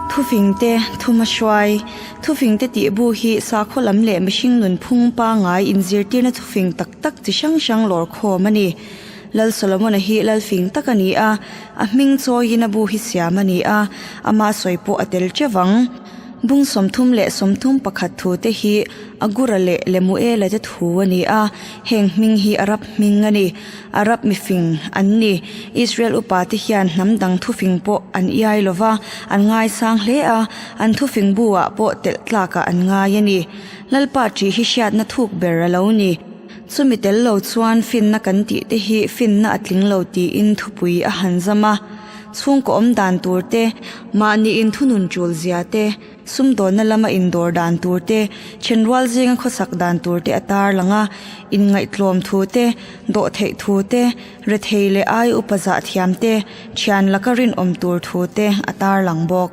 Thufingte, Thumahruai, Thufingte tih bu hi sakhaw lam leh mihring nunphung pangngai inzirtirna thufing tak tak chi hrang hrang lawr khawm a ni. Lal Solomon-a hi lalfing tak a ni a, a hming chawiin a bu hi siam a ni a, ama sawi pawh a tel teuh ang. Bung 31 thu te hi Agura leh Lemuela te thu a ni a, heng hming hi Arab hming a ni. Arab mifing an ni. Israel upa te hian hnam dang thufing pawh an iai lo va, an ngaisang hle a, an thufing bu ah pawh telh tlakah an ngai a ni. Lalpa ṭih hi hriatna thuk ber a lo ni. Chumi tel lo chuan finna kan tih te hi finna a tling lo tiin thupui a han zam a. Chhungkaw awm dan tur te, mahni inthunun tul zia te, sumdawnna lama indawr dan tur te, thenrual zinga khawsak dan tur te a tarlang a, inngaihtlawm thu te, dawhtheih thu te, rethei leh ai upa zah thiam te, thian laka rinawm tur thu te a tarlang bawk.